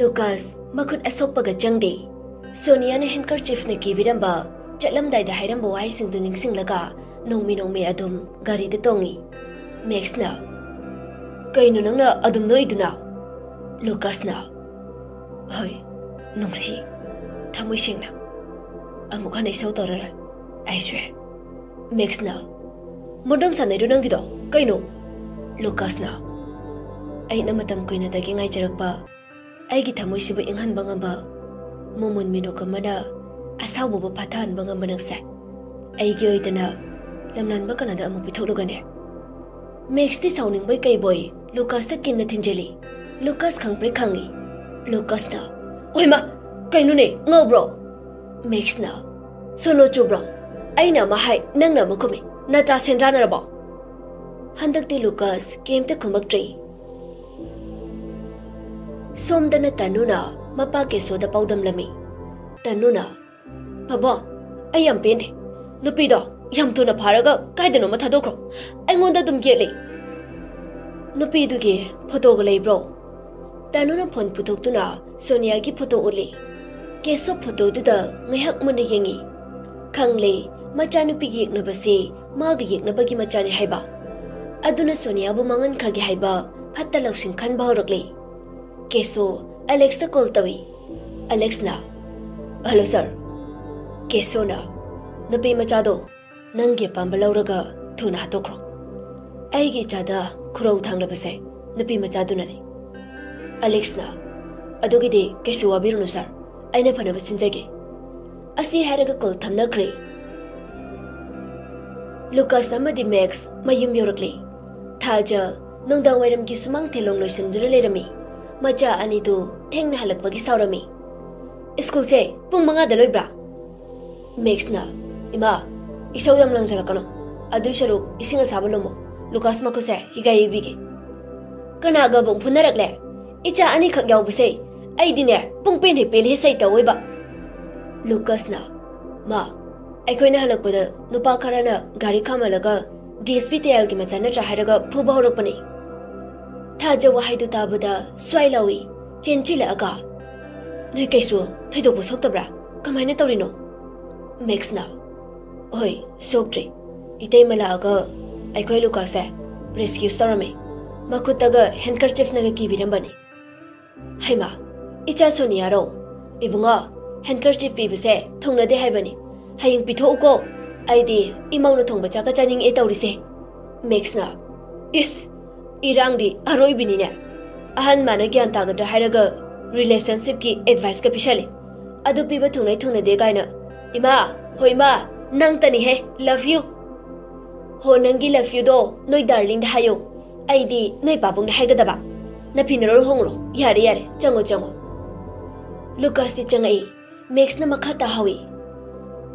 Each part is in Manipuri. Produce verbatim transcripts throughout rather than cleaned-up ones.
ꯂꯨꯀꯥꯁ ꯃꯈꯨꯠ ꯑꯁꯣꯛꯄꯒ ꯆꯪꯗꯦ꯫ ꯁꯣꯅꯤꯌꯥꯅ ꯍꯦꯟꯀꯔꯆꯤꯐꯅ ꯀꯤꯕꯤꯔꯝꯕ, ꯆꯠꯂꯝꯗꯥꯏꯗ ꯍꯥꯏꯔꯝꯕ ꯋꯥꯍꯩꯁꯤꯡꯗꯨ ꯅꯤꯡꯁꯤꯡꯂꯒ ꯅꯣꯡꯃꯤ ꯅꯣꯡꯃꯤ ꯑꯗꯨꯝ ꯒꯥꯔꯤꯗ ꯇꯣꯡꯉꯤ꯫ ꯃꯦꯛꯁꯅ, "ꯀꯩꯅꯣ ꯅꯪꯅ ꯑꯗꯨꯝ ꯅꯣꯛꯏꯗꯨꯅ?" ꯂꯨꯀꯥꯁꯅ, "ꯍꯣꯏ, ꯅꯨꯡꯁꯤ, ꯊꯃꯣꯏ ꯁꯦꯡꯅ꯫ ꯑꯃꯨꯛ ꯍꯟꯅ ꯏꯁꯧ ꯇꯧꯔꯔꯣꯏ, I swear." ꯃꯦꯛꯁꯅ, "ꯃꯣꯗꯔꯝ ꯁꯥꯟꯅꯩꯔꯣ ꯅꯪꯒꯤꯗꯣ? ꯀꯩꯅꯣ?" ꯂꯨꯀꯥꯁꯅ, "ꯑꯩꯅ ꯃꯇꯝ ꯀꯨꯏꯅꯗꯒꯤ ꯉꯥꯏꯖꯔꯛꯄ ꯑꯩꯒꯤ ꯊꯃꯣꯏꯁꯤꯕꯨ ꯏꯪꯍꯟꯕ ꯉꯝꯕ ꯃꯣꯃꯣꯟ ꯃꯤꯅꯣꯛ ꯑꯃꯅ ꯑꯁꯥꯎꯕꯕꯨ ꯐꯥꯊꯍꯟꯕ ꯉꯝꯕ ꯅꯪꯁꯦ ꯑꯩꯒꯤ ꯑꯣꯏꯗꯅ ꯂꯝꯂꯥꯟꯕ ꯀꯅꯥꯗ ꯑꯃꯨꯛ ꯄꯤꯊꯣꯛꯂꯨꯒꯅꯤ?" ꯃꯦꯛꯁꯇꯤ ꯁꯥꯎꯅꯤꯡꯕꯣꯏ ꯀꯩꯕꯣꯏ ꯂꯨꯀꯥꯁꯇ ꯀꯤꯟꯅ ꯊꯤꯟꯖꯤꯜꯂꯤ꯫ ꯂꯨꯀꯥꯁ ꯈꯪꯄ꯭ꯔꯦꯛ ꯈꯪꯉꯤ꯫ ꯂꯨꯀꯥꯁꯅ, "ꯑꯣꯏꯃ, ꯀꯩꯅꯣꯅꯦ, ꯉꯥꯎꯕ꯭ꯔꯣ?" ꯃꯦꯛꯁꯅ, "ꯁꯣꯅꯣ ꯆꯨꯕ꯭ꯔꯣ? ꯑꯩꯅ ꯑꯃ ꯍꯥꯏ, ꯅꯪꯅ ꯑꯃ ꯈꯨꯝꯃꯤ꯫ ꯅꯇ꯭ꯔꯥ ꯁꯦꯟꯗ꯭ꯔꯥꯅꯔꯕꯣ?" ꯍꯟꯗꯛꯇꯤ ꯂꯨꯀꯥꯁ ꯀꯩꯝꯇ ꯈꯨꯝꯃꯛꯇ꯭ꯔꯤ꯫ ꯁꯣꯝꯗꯅ ꯇꯅꯨꯅ ꯃꯄꯥ ꯀꯦꯁꯣꯗ ꯄꯥꯎꯗꯝꯂꯝꯃꯤ꯫ ꯇꯅꯨꯅ, "ꯄꯥꯕꯨꯡ, ꯑꯩ ꯌꯥꯝ ꯄꯦꯟꯗꯦ꯫ ꯅꯨꯄꯤꯗꯣ ꯌꯥꯝ ꯊꯨꯅ ꯐꯥꯔꯒ ꯀꯥꯏꯗꯅꯣꯃ ꯊꯥꯗꯣꯛꯈ꯭ꯔꯣ꯫ ꯑꯩꯉꯣꯟꯗ ꯑꯗꯨꯝ ꯌꯦꯠꯂꯤ꯫ ꯅꯨꯄꯤꯗꯨꯒꯤ ꯐꯣꯇꯣꯒ ꯂꯩꯕ꯭ꯔꯣ?" ꯇꯅꯨꯅ ꯐꯣꯟ ꯄꯨꯊꯣꯛꯇꯨꯅ ꯁꯣꯅꯤꯌꯥꯒꯤ ꯐꯣꯇꯣ ꯎꯠꯂꯤ꯫ ꯀꯦꯁꯣ ꯐꯣꯇꯣꯗꯨꯗ ꯉꯥꯏꯍꯥꯛ ꯃꯨꯟꯅ ꯌꯦꯡꯉꯤ꯫ ꯈꯪꯂꯦ, ꯃꯆꯥꯅꯨꯄꯤꯒꯤ ꯌꯦꯛꯅꯕꯁꯦ ꯃꯥꯒ ꯌꯦꯛꯅꯕꯒꯤ ꯃꯆꯥꯅꯤ ꯍꯥꯏꯕ꯫ ꯑꯗꯨꯅ ꯁꯣꯅꯤꯌꯥꯕꯨ ꯃꯥꯡꯍꯟꯈ꯭ꯔꯒꯦ ꯍꯥꯏꯕ ꯐꯠꯇ ꯂꯧꯁꯤꯡ ꯈꯟꯕ ꯍꯧꯔꯛꯂꯦ꯫ ꯀꯦꯁꯣ ꯑꯂꯦꯛꯁꯇ ꯀꯣꯜ ꯇꯧꯏ꯫ ꯑꯂꯦꯛꯁꯅ, "ꯍꯜꯂꯣ ꯁꯥꯔ꯫" ꯀꯦꯁꯣꯅ, "ꯅꯨꯄꯤ ꯃꯆꯥꯗꯣ ꯅꯪꯒꯤ ꯑꯄꯥꯝꯕ ꯂꯧꯔꯒ ꯊꯨꯅ ꯍꯥꯠꯇꯣꯛꯈ꯭ꯔꯣ꯫ ꯑꯩꯒꯤ ꯏꯆꯥꯗ ꯈꯨꯔꯧ ꯊꯥꯡꯂꯕꯁꯦ ꯅꯨꯄꯤ ꯃꯆꯥꯗꯨꯅꯅꯤ꯫" ꯑꯂꯦꯛꯁꯅ, "ꯑꯗꯨꯒꯤꯗꯤ ꯀꯩꯁꯨ ꯋꯥꯕꯤꯔꯨꯅꯨ ꯁꯥꯔ, ꯑꯩꯅ ꯐꯅꯕ ꯁꯤꯟꯖꯒꯦ꯫" ꯑꯁꯤ ꯍꯥꯏꯔꯒ ꯀꯣꯜ ꯊꯝꯅꯈ꯭ꯔꯦ꯫ ꯂꯨꯀꯥꯁ ꯑꯃꯗꯤ ꯃꯦꯛꯁ ꯃꯌꯨꯝ ꯌꯧꯔꯛꯂꯦ꯫ ꯊꯥꯖ ꯅꯨꯡꯗꯥꯡ ꯋꯥꯏꯔꯝꯒꯤ ꯁꯨꯃꯥꯡ ꯊꯦꯂꯣꯡ ꯂꯣꯏꯁꯤꯟꯗꯨꯅ ꯂꯩꯔꯝꯃꯤ꯫ ꯃꯆꯥ ꯑꯅꯤꯗꯨ ꯊꯦꯡꯅ ꯍꯜꯂꯛꯄꯒꯤ ꯁꯥꯎꯔꯝꯃꯤ꯫ "ꯁ꯭ꯀꯨꯜꯁꯦ ꯄꯨꯡ ꯃꯉꯥꯗ ꯂꯣꯏꯕ꯭ꯔꯥ?" ꯃꯦꯛꯁꯅ, "ꯏꯃꯥ, ꯏꯁꯧ ꯌꯥꯝ ꯂꯪꯖꯜꯂꯛꯀꯅꯨ꯫ ꯑꯗꯨꯏ ꯁꯔꯨꯛ ꯏꯁꯤꯡ ꯑꯁꯥꯕ ꯂꯨꯝꯃꯨ꯫ ꯂꯨꯀꯥꯁ ꯃꯈꯨꯠꯁꯦ ꯍꯤꯒꯥꯏ ꯌꯩꯕꯤꯒꯦ꯫" "ꯀꯅꯥꯒ ꯑꯃꯨꯛ ꯐꯨꯅꯔꯛꯂꯦ? ꯏꯆꯥ ꯑꯅꯤꯈꯛ ꯌꯥꯎꯕꯁꯦ ꯑꯩꯗꯤꯅꯦ ꯄꯨꯡ ꯄꯦꯟ ꯍꯦꯛ ꯄꯦꯜꯂꯤ ꯁꯩ ꯇꯧꯋꯦꯕ꯫" ꯂꯨꯀꯥꯁꯅ, "ꯃꯥ, ꯑꯩꯈꯣꯏꯅ ꯍꯜꯂꯛꯄꯗ ꯅꯨꯄꯥ ꯈꯔꯅ ꯒꯥꯔꯤ ꯈꯥꯝꯍꯜꯂꯒ ꯗꯤ ꯑꯦꯁ ꯄꯤ ꯇꯌꯥꯜꯒꯤ ꯃꯆꯥ ꯅꯠꯇ꯭ꯔꯥ ꯍꯥꯏꯔꯒ ꯐꯨꯕ ꯍꯧꯔꯛꯄꯅꯤ꯫" ꯊꯥꯖ ꯋꯥꯍꯩꯗꯨ ꯇꯥꯕꯗ ꯁ꯭ꯋꯥꯏ ꯂꯥꯎꯏ꯫ ꯆꯦꯟꯁꯤꯜꯂꯛꯑꯒ, "ꯅꯣꯏ ꯀꯩꯁꯨ ꯊꯣꯏꯗꯣꯛꯄ ꯁꯣꯛꯇꯕ꯭ꯔꯥ? ꯀꯃꯥꯏꯅ ꯇꯧꯔꯤꯅꯣ?" ꯃꯦꯛꯁꯅ, "ꯍꯣꯏ, ꯁꯣꯛꯇ꯭ꯔꯤ꯫ ꯏꯇꯩꯃ ꯂꯥꯛꯑꯒ ꯑꯩꯈꯣꯏ ꯂꯨꯀꯥꯁꯁꯦ ꯔꯦꯁꯀ꯭ꯌꯨꯁ ꯇꯧꯔꯝꯃꯦ꯫ ꯃꯈꯨꯠꯇꯒ ꯍꯦꯟꯀꯔꯆꯤꯐꯅꯒ ꯀꯤꯕꯤꯔꯝꯕꯅꯤ꯫" "ꯍꯩꯃꯥ, ꯏꯆꯥ ꯁꯣꯅꯤꯌꯥꯔꯣ? ꯏꯕꯨꯡꯉꯣ, ꯍꯦꯟꯀꯔꯆꯤꯐ ꯄꯤꯕꯁꯦ ꯊꯨꯡꯅꯗꯦ ꯍꯥꯏꯕꯅꯤ꯫ ꯍꯌꯦꯡ ꯄꯤꯊꯣꯛꯎꯀꯣ꯫ ꯑꯩꯗꯤ ꯏꯃꯧꯅ ꯊꯣꯡꯕ ꯆꯥꯛꯀ ꯆꯥꯅꯤꯡꯉꯛꯑꯦ ꯇꯧꯔꯤꯁꯦ꯫" ꯃꯦꯛꯁꯅ, "ꯏꯁ, ꯏꯔꯥꯡꯗꯤ ꯑꯔꯣꯏꯕꯤꯅꯤꯅꯦ꯫ ꯑꯍꯟ ꯃꯥꯅ ꯒ꯭ꯌꯥꯟ ꯇꯥꯒꯗ꯭ꯔꯥ ꯍꯥꯏꯔꯒ ꯔꯤꯂꯦꯁꯟꯁꯤꯞꯀꯤ ꯑꯦꯗꯚꯥꯏꯁꯀ ꯄꯤꯁꯜꯂꯦ꯫ ꯑꯗꯨ ꯄꯤꯕ ꯊꯨꯡꯅꯩ ꯊꯨꯡꯅꯗꯦ ꯀꯥꯏꯅ꯫ ꯏꯃꯥ, ꯍꯣꯏ ꯏꯃꯥ, ꯅꯪꯇꯅꯤꯍꯦ, ꯂꯚ ꯌꯨ꯫ ꯍꯣ, ꯅꯪꯒꯤ ꯂꯚ ꯌꯨꯗꯣ ꯅꯣꯏ ꯗꯥꯔꯂꯤꯡꯗ ꯍꯥꯏꯌꯣ꯫ ꯑꯩꯗꯤ ꯅꯣꯏ ꯄꯥꯕꯨꯡꯗ ꯍꯥꯏꯒꯗꯕ꯫ ꯅꯐꯤꯅꯔꯣ ꯂꯨꯍꯣꯡꯉꯨꯔꯣ꯫ ꯌꯥꯔꯦ, ꯌꯥꯔꯦ, ꯆꯪꯉꯣ, ꯆꯪꯉꯣ꯫" ꯂꯨꯀꯥꯁꯇꯤ ꯆꯪꯉꯛꯏ꯫ ꯃꯦꯛꯁꯅ ꯃꯈꯥ ꯇꯥꯍꯧꯏ꯫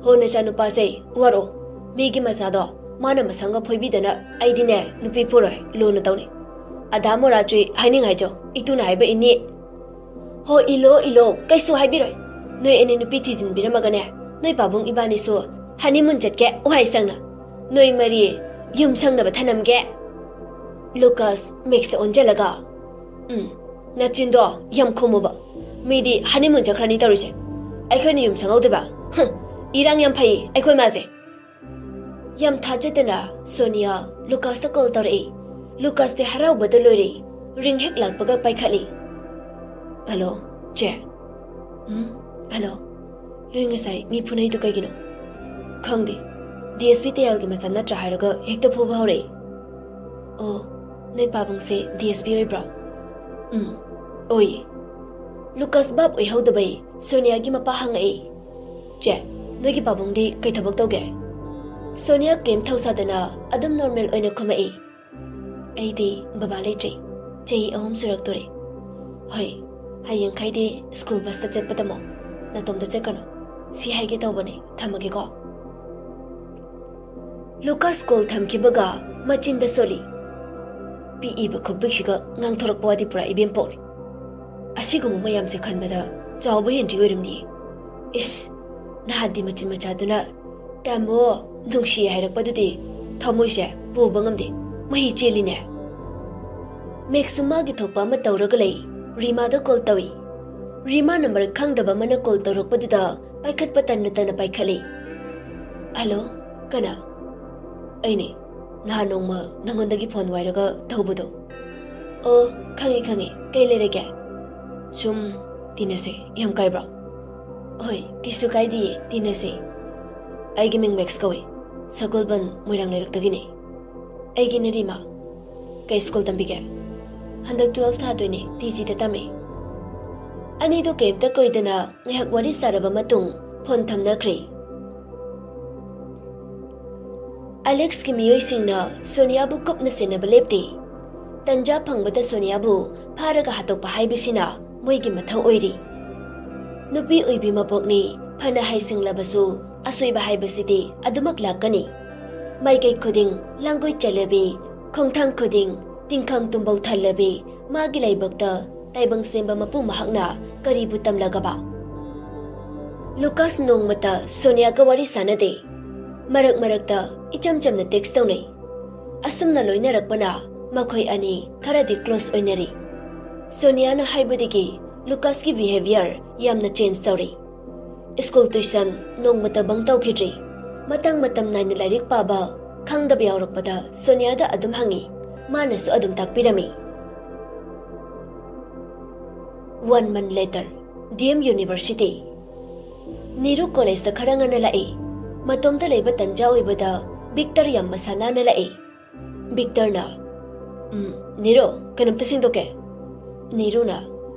"ꯍꯣ, ꯅꯆꯥꯅꯨꯄꯥꯁꯦ ꯋꯥꯔꯛꯑꯣ꯫ ꯃꯤꯒꯤ ꯃꯆꯥꯗꯣ ꯃꯥꯅ ꯃꯁꯝꯒ ꯐꯣꯏꯕꯤꯗꯅ ꯑꯩꯗꯤꯅꯦ ꯅꯨꯄꯤ ꯄꯨꯔꯣꯏ, ꯂꯨꯅ ꯇꯧꯅꯤ꯫ ꯑꯗꯥ ꯃꯣꯔꯥꯆꯨꯏ ꯍꯥꯏꯅꯤꯡ ꯍꯥꯏꯖꯧ, ꯏꯇꯨꯅ ꯍꯥꯏꯕ ꯏꯟꯅꯤ꯫" "ꯍꯣ, ꯏꯜꯂꯣ, ꯏꯜꯂꯣ, ꯀꯩꯁꯨ ꯍꯥꯏꯕꯤꯔꯣꯏ꯫ ꯅꯣꯏ ꯑꯅꯤ ꯅꯨꯄꯤ ꯊꯤꯖꯤꯟꯕꯤꯔꯝꯃꯒꯅꯦ, ꯅꯣꯏ ꯄꯥꯕꯨꯡ ꯏꯕꯥꯅꯤꯁꯨ ꯍꯅꯤꯃꯨꯟ ꯆꯠꯀꯦ, ꯋꯥꯏ ꯁꯪꯅ꯫ ꯅꯣꯏ ꯃꯔꯤ ꯌꯨꯝ ꯁꯪꯅꯕ ꯊꯅꯝꯒꯦ꯫" ꯂꯨꯀꯥꯁ ꯃꯦꯛꯁꯇ ꯑꯣꯟꯁꯤꯜꯂꯒ, "ꯎꯝ, ꯅꯆꯤꯟꯗꯣ ꯌꯥꯝ ꯈꯨꯝꯃꯨꯕ꯫ ꯃꯤꯗꯤ ꯍꯅꯤꯃꯨꯟ ꯆꯠꯈ꯭ꯔꯅꯤ ꯇꯧꯔꯤꯁꯦ꯫ ꯑꯩꯈꯣꯏꯅ ꯌꯨꯝ ꯁꯪꯍꯧꯗꯣꯏꯕ? ꯍꯨꯝ, ꯏꯔꯥꯡ ꯌꯥꯝ ꯐꯩ ꯑꯩꯈꯣꯏ ꯃꯥꯁꯦ꯫" ꯌꯥꯝ ꯊꯥꯖꯗꯅ ꯁꯣꯅꯤꯌꯥ ꯂꯨꯀꯥꯁꯇ ꯀꯣꯜ ꯇꯧꯔꯛꯏ꯫ ꯂꯨꯀꯥꯁꯇꯤ ꯍꯔꯥꯎꯕꯗ ꯂꯣꯏꯔꯦ꯫ ꯔꯤꯡ ꯍꯦꯛ ꯂꯥꯛꯄꯒ ꯄꯥꯏꯈꯠꯂꯤ꯫ "ꯍꯜꯂꯣ, ꯆꯦ꯫" "ꯎꯝ, ꯍꯜꯂꯣ꯫ ꯅꯣꯏ ꯉꯁꯥꯏ ꯃꯤ ꯐꯨꯅꯩꯗꯨ ꯀꯩꯒꯤꯅꯣ?" "ꯈꯪꯗꯦ, ꯗꯤ ꯑꯦꯁ ꯄꯤ ꯇꯌꯥꯜꯒꯤ ꯃꯆꯥ ꯅꯠꯇ꯭ꯔꯥ ꯍꯥꯏꯔꯒ ꯍꯦꯛꯇ ꯐꯨꯕ ꯍꯧꯔꯛꯏ꯫" "ꯑꯣ, ꯅꯣꯏ ꯄꯥꯕꯨꯡꯁꯦ ꯗꯤ ꯑꯦꯁ ꯄꯤ ꯑꯣꯏꯕ꯭ꯔꯣ?" "ꯎꯝ, ꯑꯣꯏꯌꯦ꯫" ꯂꯨꯀꯥꯁ ꯚꯥꯞ ꯑꯣꯏꯍꯧꯗꯕꯩ ꯁꯣꯅꯤꯌꯥꯒꯤ ꯃꯄꯥ ꯍꯪꯉꯛꯏ꯫ "ꯆꯦ, ꯅꯣꯏꯒꯤ ꯄꯥꯕꯨꯡꯗꯤ ꯀꯩ ꯊꯕꯛ ꯇꯧꯒꯦ?" ꯁꯣꯅꯤꯌꯥ ꯀꯩꯝ ꯊꯧꯁꯥꯗꯅ ꯑꯗꯨꯝ ꯅꯣꯔꯃꯦꯜ ꯑꯣꯏꯅ ꯈꯨꯝꯃꯛꯏ꯫ "ꯑꯩꯗꯤ ꯕꯕꯥ ꯂꯩꯇ꯭ꯔꯦ꯫ ꯆꯍꯤ ꯑꯍꯨꯝ ꯁꯨꯔꯛꯇꯣꯔꯦ꯫ ꯍꯣꯏ, ꯍꯌꯦꯡꯈꯩꯗꯤ ꯁ꯭ꯀꯨꯜ ꯕꯁꯇ ꯆꯠꯄ ꯇꯝꯃꯣ꯫ ꯅꯇꯣꯝꯇ ꯆꯠꯀꯅꯨ꯫ ꯁꯤ ꯍꯥꯏꯒꯦ ꯇꯧꯕꯅꯦ꯫ ꯊꯝꯃꯒꯦꯀꯣ꯫" ꯂꯨꯀꯥꯁ ꯀꯣꯜ ꯊꯝꯈꯤꯕꯒ ꯃꯆꯤꯟꯗ ꯁꯣꯜꯂꯤ꯫ ꯄꯤꯛꯏꯕ ꯈꯨꯄꯤꯛꯁꯤꯒ ꯉꯥꯡꯊꯣꯔꯛꯄ ꯋꯥꯗꯤ ꯄꯨꯔꯥ ꯏꯕꯦꯝꯄꯣꯛꯅꯤ꯫ ꯑꯁꯤꯒꯨꯝꯕ ꯃꯌꯥꯝꯁꯦ ꯈꯟꯕꯗ ꯆꯥꯎꯕ ꯍꯦꯟꯗ꯭ꯔꯤ ꯑꯣꯏꯔꯝꯅꯤ꯫ ꯏꯁ, ꯅꯍꯥꯟꯗꯤ ꯃꯆꯤꯟ ꯃꯆꯥꯗꯨꯅ "ꯇꯥꯃꯣ, ꯅꯨꯡꯁꯤ" ꯍꯥꯏꯔꯛꯄꯗꯨꯗꯤ ꯊꯃꯣꯏꯁꯦ ꯄꯨꯕ ꯉꯝꯗꯦ, ꯃꯍꯤ ꯆꯦꯜꯂꯤꯅꯦ꯫ ꯃꯦꯛꯁꯁꯨ ꯃꯥꯒꯤ ꯊꯣꯛꯄ ꯑꯃ ꯇꯧꯔꯒ ꯂꯩ꯫ ꯔꯤꯃꯥꯗ ꯀꯣꯜ ꯇꯧꯏ꯫ ꯔꯤꯃꯥ ꯅꯝꯕꯔ ꯈꯪꯗꯕ ꯑꯃꯅ ꯀꯣꯜ ꯇꯧꯔꯛꯄꯗꯨꯗ ꯄꯥꯏꯈꯠꯄ ꯇꯟꯅ ꯇꯟꯅ ꯄꯥꯏꯈꯠꯂꯤ꯫ "ꯍꯜꯂꯣ, ꯀꯅꯥ?" "ꯑꯩꯅꯦ, ꯅꯍꯥꯟ ꯅꯣꯡꯃ ꯅꯪꯉꯣꯟꯗꯒꯤ ꯐꯣꯟ ꯋꯥꯏꯔꯒ ꯇꯧꯕꯗꯣ꯫" "ꯑꯣ, ꯈꯪꯉꯦ, ꯈꯪꯉꯦ꯫ ꯀꯩ ꯂꯩꯔꯒꯦ?" "ꯁꯨꯝ ꯇꯤꯟꯅꯁꯦ, ꯌꯥꯝ ꯀꯥꯏꯕ꯭ꯔꯣ?" "ꯍꯣꯏ, ꯀꯩꯁꯨ ꯀꯥꯏꯗꯤꯌꯦ, ꯇꯤꯟꯅꯁꯦ꯫" "ꯑꯩꯒꯤ ꯃꯤꯡ ꯃꯦꯛꯁ ꯀꯧꯏ, ꯁꯒꯣꯜꯕꯟ ꯃꯣꯏꯔꯥꯡ ꯂꯩꯔꯛꯇꯒꯤꯅꯦ꯫" "ꯑꯩꯒꯤꯅ ꯔꯤꯃꯥ꯫" "ꯀꯩ ꯁ꯭ꯀꯨꯜ ꯇꯝꯕꯤꯒꯦ?" "ꯍꯟꯗꯛ ꯇꯨꯋꯦꯜꯐ ꯊꯥꯗꯣꯏꯅꯦ, ꯇꯤ ꯖꯤꯗ ꯇꯝꯃꯦ꯫" ꯑꯅꯤꯗꯨ ꯀꯩꯝꯇ ꯀꯣꯏꯗꯅ ꯉꯥꯏꯍꯥꯛ ꯋꯥꯔꯤ ꯁꯥꯔꯕ ꯃꯇꯨꯡ ꯐꯣꯟ ꯊꯝꯅꯈ꯭ꯔꯦ꯫ ꯑꯂꯦꯛꯁꯀꯤ ꯃꯤꯑꯣꯏꯁꯤꯡꯅ ꯁꯣꯅꯤꯌꯥꯕꯨ ꯀꯨꯞꯅ ꯁꯦꯟꯅꯕ ꯂꯦꯞꯇꯦ꯫ ꯇꯟꯖꯥ ꯐꯪꯕꯗ ꯁꯣꯅꯤꯌꯥꯕꯨ ꯐꯥꯔꯒ ꯍꯥꯠꯇꯣꯛꯄ ꯍꯥꯏꯕꯁꯤꯅ ꯃꯣꯏꯒꯤ ꯃꯊꯧ ꯑꯣꯏꯔꯤ꯫ ꯅꯨꯄꯤ ꯑꯣꯏꯕꯤ ꯃꯄꯣꯛꯅꯤ, ꯐꯅ ꯍꯩꯁꯤꯡꯂꯕꯁꯨ ꯑꯁꯣꯏꯕ ꯍꯥꯏꯕꯁꯤꯗꯤ ꯑꯗꯨꯃꯛ ꯂꯥꯛꯀꯅꯤ꯫ ꯃꯥꯏꯀꯩ ꯈꯨꯗꯤꯡ ꯂꯥꯡꯒꯣꯏ ꯆꯜꯂꯕꯤ, ꯈꯣꯡꯊꯥꯡ ꯈꯨꯗꯤꯡ ꯇꯤꯡꯈꯪ ꯇꯨꯝꯕꯧ ꯊꯜꯂꯕꯤ, ꯃꯥꯒꯤ ꯂꯥꯏꯕꯛꯇ ꯇꯥꯏꯕꯪ ꯁꯦꯝꯕ ꯃꯄꯨ ꯃꯍꯥꯛꯅ ꯀꯔꯤꯕꯨ ꯇꯝꯂꯒꯕ? ꯂꯨꯀꯥꯁ ꯅꯣꯡꯃꯇ ꯁꯣꯅꯤꯌꯥꯒ ꯋꯥꯔꯤ ꯁꯥꯅꯗꯦ꯫ ꯃꯔꯛ ꯃꯔꯛꯇ ꯏꯆꯝ ꯆꯝꯅ ꯇꯦꯛꯁ ꯇꯧꯅꯩ꯫ ꯑꯁꯨꯝꯅ ꯂꯣꯏꯅꯔꯛꯄꯅ ꯃꯈꯣꯏ ꯑꯅꯤ ꯈꯔꯗꯤ ꯀ꯭ꯂꯣꯁ ꯑꯣꯏꯅꯔꯤ꯫ ꯁꯣꯅꯤꯌꯥꯅ ꯍꯥꯏꯕꯗꯒꯤ ꯂꯨꯀꯥꯁꯀꯤ ꯕꯤꯍꯦꯕꯤꯌꯔ ꯌꯥꯝꯅ ꯆꯦꯟꯖ ꯇꯧꯔꯤ꯫ ꯁ꯭ꯀꯨꯜ ꯇ꯭ꯌꯨꯁꯟ ꯅꯣꯡꯃꯇ ꯕꯪ ꯇꯧꯈꯤꯗ꯭ꯔꯤ꯫ ꯃꯇꯥꯡ ꯃꯇꯝ ꯅꯥꯏꯅ ꯂꯥꯏꯔꯤꯛ ꯄꯥꯕ, ꯈꯪꯗꯕ ꯌꯥꯎꯔꯛꯄꯗ ꯁꯣꯅꯤꯌꯥꯗ ꯑꯗꯨꯝ ꯍꯪꯉꯤ꯫ ꯃꯥꯅꯁꯨ ꯑꯗꯨꯝ ꯇꯥꯛꯄꯤꯔꯝꯃꯤ꯫ One month later, D M university. Niru ꯀꯣꯂꯦꯖꯇ ꯈꯔ ꯉꯟꯅ ꯂꯥꯛꯏ꯫ ꯃꯇꯣꯝꯇ ꯂꯩꯕ ꯇꯟꯖꯥ ꯑꯣꯏꯕꯗ ꯕꯤꯛꯇꯔ ꯌꯥꯝ ꯃꯁꯥ ꯅꯥꯟꯅ ꯂꯥꯛꯏ꯫ ꯕꯤꯛꯇꯔꯅ, "ꯎꯝ, ꯅꯤꯔꯨ, ꯀꯩꯅꯣꯝꯇ ꯁꯦꯡꯗꯣꯛꯀꯦ꯫" ꯅꯤꯔꯨꯅ,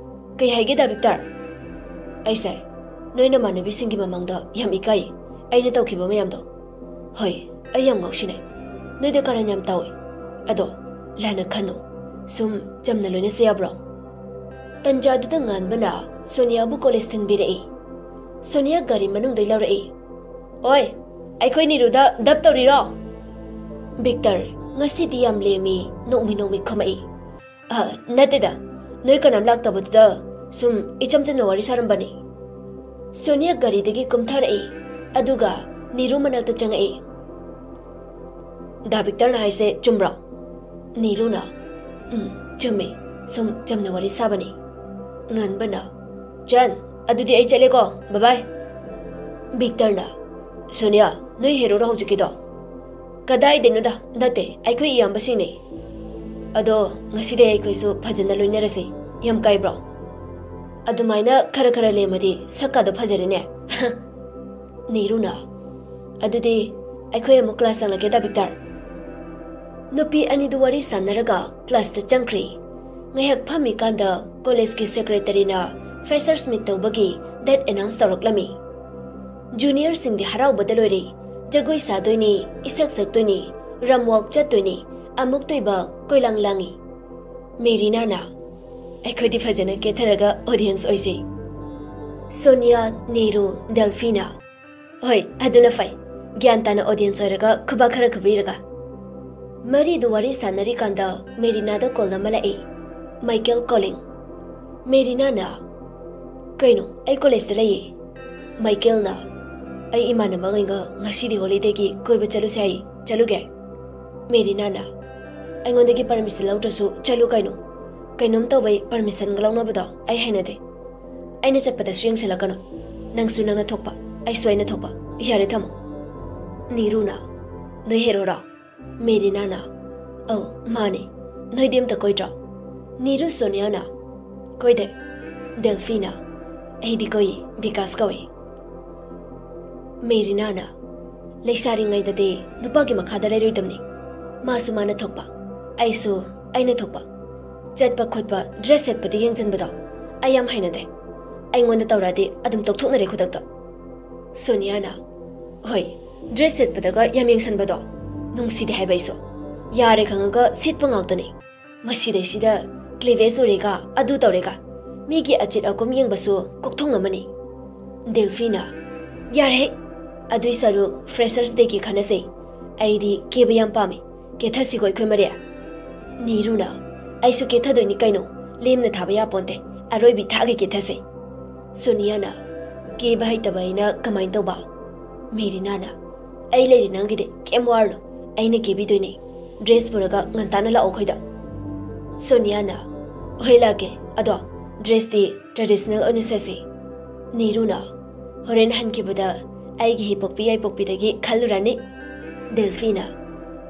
"ꯀꯩ ꯍꯥꯏꯒꯦ, ꯗꯥ ꯕꯤꯛꯇꯔ?" "ꯑꯩꯁꯦ ꯅꯣꯏ ꯅꯃꯥꯟꯅꯕꯤꯁꯤꯡꯒꯤ ꯃꯃꯥꯡꯗ ꯌꯥꯝ ꯏꯀꯥꯏ, ꯑꯩꯅ ꯇꯧꯈꯤꯕ ꯃꯌꯥꯝꯗꯣ꯫ ꯍꯣꯏ, ꯑꯩ ꯌꯥꯝ ꯉꯥꯎꯁꯤꯟꯅꯩ꯫ ꯅꯣꯏꯗ ꯀꯥꯔꯟ ꯌꯥꯝ ꯇꯥꯎꯏ꯫ ꯑꯗꯣ ꯂꯥꯟꯅ ꯈꯟꯅꯨ꯫ ꯁꯨꯝ ꯆꯝꯅ ꯂꯣꯏꯅꯁꯦ ꯌꯥꯕ꯭ꯔꯣ?" ꯇꯟꯖꯥꯗꯨꯗ ꯉꯥꯟꯕꯅ ꯁꯣꯅꯤꯌꯥꯕꯨ ꯀꯣꯂꯦꯖ ꯊꯤꯟꯕꯤꯔꯛꯏ꯫ ꯁꯣꯅꯤꯌꯥ ꯒꯥꯔꯤ ꯃꯅꯨꯡꯗꯩ ꯂꯧꯔꯛꯏ꯫ "ꯑꯣꯏ, ꯑꯩꯈꯣꯏ ꯅꯤꯔꯨꯗ ꯗꯞ ꯇꯧꯔꯤꯔꯣ?" ꯕꯤꯛꯇꯔ, ꯉꯁꯤꯗꯤ ꯌꯥꯝ ꯂꯦꯝꯃꯤ, ꯅꯣꯛꯃꯤ ꯅꯣꯛꯃꯤ ꯈꯨꯝꯃꯛꯏ꯫ "ꯑ, ꯅꯠꯇꯦꯗ, ꯅꯣꯏ ꯀꯅꯥꯝ ꯂꯥꯛꯇꯕꯗꯨꯗ ꯁꯨꯝ ꯏꯆꯝ ꯆꯝꯅ ꯋꯥꯔꯤ ꯁꯥꯔꯝꯕꯅꯤ꯫" ꯁꯣꯅꯤꯌꯥ ꯒꯥꯔꯤꯗꯒꯤ ꯀꯨꯝꯊꯔꯛꯏ, ꯑꯗꯨꯒ ꯅꯤꯔꯨ ꯃꯅꯥꯛꯇ ꯆꯪꯉꯛꯏ꯫ "ꯗꯥ ꯕꯤꯛꯇꯔꯅ ꯍꯥꯏꯁꯦ ꯆꯨꯝꯕ꯭ꯔꯣ?" ꯅꯤꯔꯨꯅ, "ꯎꯝ, ꯆꯨꯝꯃꯦ, ꯁꯨꯝ ꯆꯝꯅ ꯋꯥꯔꯤ ꯁꯥꯕꯅꯤ꯫" ꯉꯟꯕꯅ, "ꯆꯟ, ꯑꯗꯨꯗꯤ ꯑꯩ ꯆꯠꯂꯦꯀꯣ, bye bye." ꯕꯤꯛꯇꯔꯅ, "ꯁꯣꯅꯤꯌꯥ, ꯅꯣꯏ ꯍꯦꯔꯣꯔꯣ ꯍꯧꯖꯤꯛꯀꯤꯗꯣ?" "ꯀꯗꯥꯏꯗꯩꯅꯣꯗ, ꯅꯠꯇꯦ, ꯑꯩꯈꯣꯏ ꯏꯌꯥꯝꯕꯁꯤꯡꯅꯦ꯫ ꯑꯗꯣ ꯉꯁꯤꯗꯤ ꯑꯩꯈꯣꯏꯁꯨ ꯐꯖꯅ ꯂꯣꯏꯅꯔꯁꯤ, ꯌꯥꯝ ꯀꯥꯏꯕ꯭ꯔꯣ? ꯑꯗꯨꯃꯥꯏꯅ ꯈꯔ ꯈꯔ ꯂꯦꯝꯃꯗꯤ ꯁꯛꯀꯥꯗꯣ ꯐꯖꯔꯦꯅꯦ꯫" ꯅꯤꯔꯨꯅ, "ꯑꯗꯨꯗꯤ ꯑꯩꯈꯣꯏ ꯑꯃꯨꯛ ꯀ꯭ꯂꯥꯁ ꯆꯪꯂꯒꯦꯗ, ꯕꯤꯛꯇꯔ꯫" ꯅꯨꯄꯤ ꯑꯅꯤꯗꯨ ꯋꯥꯔꯤ ꯁꯥꯟꯅꯔꯒ ꯀ꯭ꯂꯥꯁꯇ ꯆꯪꯈ꯭ꯔꯦ꯫ ꯉꯥꯏꯍꯥꯛ ꯐꯝꯃꯤꯀꯥꯟꯗ ꯀꯣꯂꯦꯖꯀꯤ ꯁꯦꯀ꯭ꯔꯦꯇꯔꯤꯅ ꯐ꯭ꯔꯦꯁꯔꯁ ꯃꯤꯠ ꯇꯧꯕꯒꯤ ꯗꯦꯠ ꯑꯦꯅꯥꯎꯟꯁ ꯇꯧꯔꯛꯂꯝꯃꯤ꯫ ꯖꯨꯅꯤꯌꯔꯁꯤꯡꯗꯤ ꯍꯔꯥꯎꯕꯗ ꯂꯣꯏꯔꯦ꯫ ꯖꯒꯣꯏ ꯁꯥꯗꯣꯏꯅꯤ, ꯏꯁꯩ ꯁꯛꯇꯣꯏꯅꯤ, ꯔꯝ ꯋꯥꯛ ꯆꯠꯇꯣꯏꯅꯤ, ꯑꯃꯨꯛꯇꯣꯏꯕ ꯀꯣꯏꯂꯥꯡ ꯂꯥꯡꯉꯤ꯫ ꯃꯦꯔꯤꯅꯥꯅ, "ꯑꯩꯈꯣꯏꯗꯤ ꯐꯖꯅ ꯀꯦꯊꯔꯒ ꯑꯣꯗꯤꯌꯟꯁ ꯑꯣꯏꯁꯤ꯫" ꯁꯣꯅꯤꯌꯥ, ꯅꯤꯔꯨ, ꯗꯦꯜꯐꯤꯅ, "ꯍꯣꯏ, ꯑꯗꯨꯅ ꯐꯩ꯫ ꯒ꯭ꯌꯥꯟ ꯇꯥꯅ ꯑꯣꯗꯤꯌꯟꯁ ꯑꯣꯏꯔꯒ ꯈꯨꯕꯥꯛ ꯈꯔ ꯈꯨꯕꯤꯔꯒ꯫" ꯃꯔꯤꯗꯨ ꯋꯥꯔꯤ ꯁꯥꯟꯅꯔꯤꯀꯥꯟꯗ ꯃꯦꯔꯤꯅꯥꯗ ꯀꯣꯜ ꯑꯃ ꯂꯥꯛꯏ꯫ Michael calling. ꯃꯦꯔꯤꯅꯥꯅ, "ꯀꯩꯅꯣ, ꯑꯩ ꯀꯣꯂꯦꯖꯇ ꯂꯩꯌꯦ꯫" ꯃꯥꯏꯀꯦꯜꯅ, "ꯑꯩ ꯏꯃꯥꯟꯅꯕꯉꯩꯒ ꯉꯁꯤꯗꯤ ꯍꯣꯂꯤꯗꯦꯒꯤ ꯀꯣꯏꯕ ꯆꯠꯂꯨꯁꯦ ꯍꯥꯏ, ꯆꯠꯂꯨꯒꯦ?" ꯃꯦꯔꯤꯅꯥꯅ, "ꯑꯩꯉꯣꯟꯗꯒꯤ ꯄꯔꯃꯤꯁꯟ ꯂꯧꯗ꯭ꯔꯁꯨ ꯆꯠꯂꯨ ꯀꯩꯅꯣ꯫ ꯀꯩꯅꯣꯝ ꯇꯧꯕꯩ ꯄꯔꯃꯤꯁꯟꯒ ꯂꯧꯅꯕꯗꯣ ꯑꯩ ꯍꯩꯅꯗꯦ꯫ ꯑꯩꯅ ꯆꯠꯄꯗꯁꯨ ꯌꯦꯡꯁꯤꯜꯂꯛꯀꯅꯨ꯫ ꯅꯪꯁꯨ ꯅꯪꯅ ꯊꯣꯛꯄ, ꯑꯩꯁꯨ ꯑꯩꯅ ꯊꯣꯛꯄ꯫ ꯌꯥꯔꯦ, ꯊꯝꯃꯣ꯫" ꯅꯤꯔꯨꯅ, "ꯅꯣꯏ ꯍꯦꯔꯣꯔꯣ?" ꯃꯦꯔꯤꯅꯥꯅ, "ꯑꯧ, ꯃꯥꯅꯦ꯫ ꯅꯣꯏꯗꯤ ꯑꯝꯇ ꯀꯣꯏꯗ꯭ꯔꯣ?" ꯅꯤꯔꯨ ꯁꯣꯅꯤꯌꯥꯅ, "ꯀꯣꯏꯗꯦ꯫" ꯗꯦꯜꯐꯤꯅ, "ꯑꯩꯗꯤ ꯀꯣꯏꯌꯦ, ꯕꯤꯀꯥꯁ ꯀꯧꯏ꯫" ꯃꯦꯔꯤꯅꯥꯅ, "ꯂꯩꯁꯥꯔꯤꯉꯩꯗꯗꯤ ꯅꯨꯄꯥꯒꯤ ꯃꯈꯥꯗ ꯂꯩꯔꯣꯏꯗꯕꯅꯤ꯫ ꯃꯥꯁꯨ ꯃꯥꯅ ꯊꯣꯛꯄ, ꯑꯩꯁꯨ ꯑꯩꯅ ꯊꯣꯛꯄ꯫ ꯆꯠꯄ ꯈꯣꯠꯄ, ꯗ꯭ꯔꯦꯁ ꯁꯦꯠꯄꯗ ꯌꯦꯡꯁꯤꯟꯕꯗꯣ ꯑꯩ ꯌꯥꯝ ꯍꯩꯅꯗꯦ꯫ ꯑꯩꯉꯣꯟꯗ ꯇꯧꯔꯛꯑꯗꯤ ꯑꯗꯨꯝ ꯇꯣꯛꯊꯣꯛꯅꯔꯦ ꯈꯨꯗꯛꯇ꯫" ꯁꯣꯅꯤꯌꯥꯅ, "ꯍꯣꯏ, ꯗ꯭ꯔꯦꯁ ꯁꯦꯠꯄꯗꯒ ꯌꯥꯝ ꯌꯦꯡꯁꯟꯕꯗꯣ ꯅꯨꯡꯁꯤꯗꯦ ꯍꯥꯏꯕ ꯑꯩꯁꯨ꯫ ꯌꯥꯔꯦ ꯈꯪꯉꯒ ꯁꯦꯠꯄ ꯉꯥꯛꯇꯅꯤ꯫ ꯃꯁꯤꯗꯩꯁꯤꯗ ꯀ꯭ꯂꯤꯚꯦꯖ ꯎꯔꯦꯒ, ꯑꯗꯨ ꯇꯧꯔꯦꯒ, ꯃꯤꯒꯤ ꯑꯆꯤꯠ ꯑꯀꯣꯝ ꯌꯦꯡꯕꯁꯨ ꯀꯣꯛꯊꯣꯡ ꯑꯃꯅꯤ꯫" ꯗꯦꯜꯐꯤꯅ, "ꯌꯥꯔꯦꯍꯦ, ꯑꯗꯨꯏ ꯁꯔꯨꯛ ꯐ꯭ꯔꯦꯁꯔꯁ ꯗꯦꯒꯤ ꯈꯟꯅꯁꯦ꯫ ꯑꯩꯗꯤ ꯀꯦꯕ ꯌꯥꯝ ꯄꯥꯝꯃꯤ꯫ ꯀꯦꯊꯁꯤꯀꯣ ꯑꯩꯈꯣꯏ ꯃꯔꯤ꯫" ꯅꯤꯔꯨꯅ, "ꯑꯩꯁꯨ ꯀꯦꯊꯗꯣꯏꯅꯤ ꯀꯩꯅꯣ, ꯂꯦꯝꯅ ꯊꯥꯕ ꯌꯥꯄꯣꯟꯇꯦ, ꯑꯔꯣꯏꯕꯤ ꯊꯥꯛꯒꯩ ꯀꯦꯊꯁꯦ꯫" ꯁꯣꯅꯤꯌꯥꯅ, "ꯀꯦꯕ ꯍꯩꯇꯕ ꯑꯩꯅ ꯀꯃꯥꯏꯅ ꯇꯧꯕ?" ꯃꯦꯔꯤꯅꯥꯅ, "ꯑꯩ ꯂꯩꯔꯤ ꯅꯪꯒꯤꯗꯤ, ꯀꯩꯝ ꯋꯥꯔꯨꯅꯨ, ꯑꯩꯅ ꯀꯦꯕꯤꯗꯣꯏꯅꯦ꯫ ꯗ꯭ꯔꯦꯁ ꯄꯨꯔꯒ ꯉꯟꯇꯥꯅ ꯂꯥꯛꯑꯣ ꯑꯩꯈꯣꯏꯗ꯫" ꯁꯣꯅꯤꯌꯥꯅ, "ꯍꯣꯏ ꯂꯥꯛꯀꯦ, ꯑꯗꯣ ꯗ꯭ꯔꯦꯁꯇꯤ ꯇ꯭ꯔꯦꯗꯤꯁꯅꯦꯜ ꯑꯣꯏꯅ ꯁꯦꯠꯁꯤ꯫ ꯅꯤꯔꯨꯅ, "ꯍꯣꯔꯦꯟ ꯍꯟꯈꯤꯕꯗ ꯑꯩꯒꯤ ꯍꯤꯄꯣꯛꯄꯤ ꯌꯥꯏꯄꯣꯛꯄꯤꯗꯒꯤ ꯈꯜꯂꯨꯔꯅꯤ꯫" ꯗꯦꯜꯐꯤꯅ,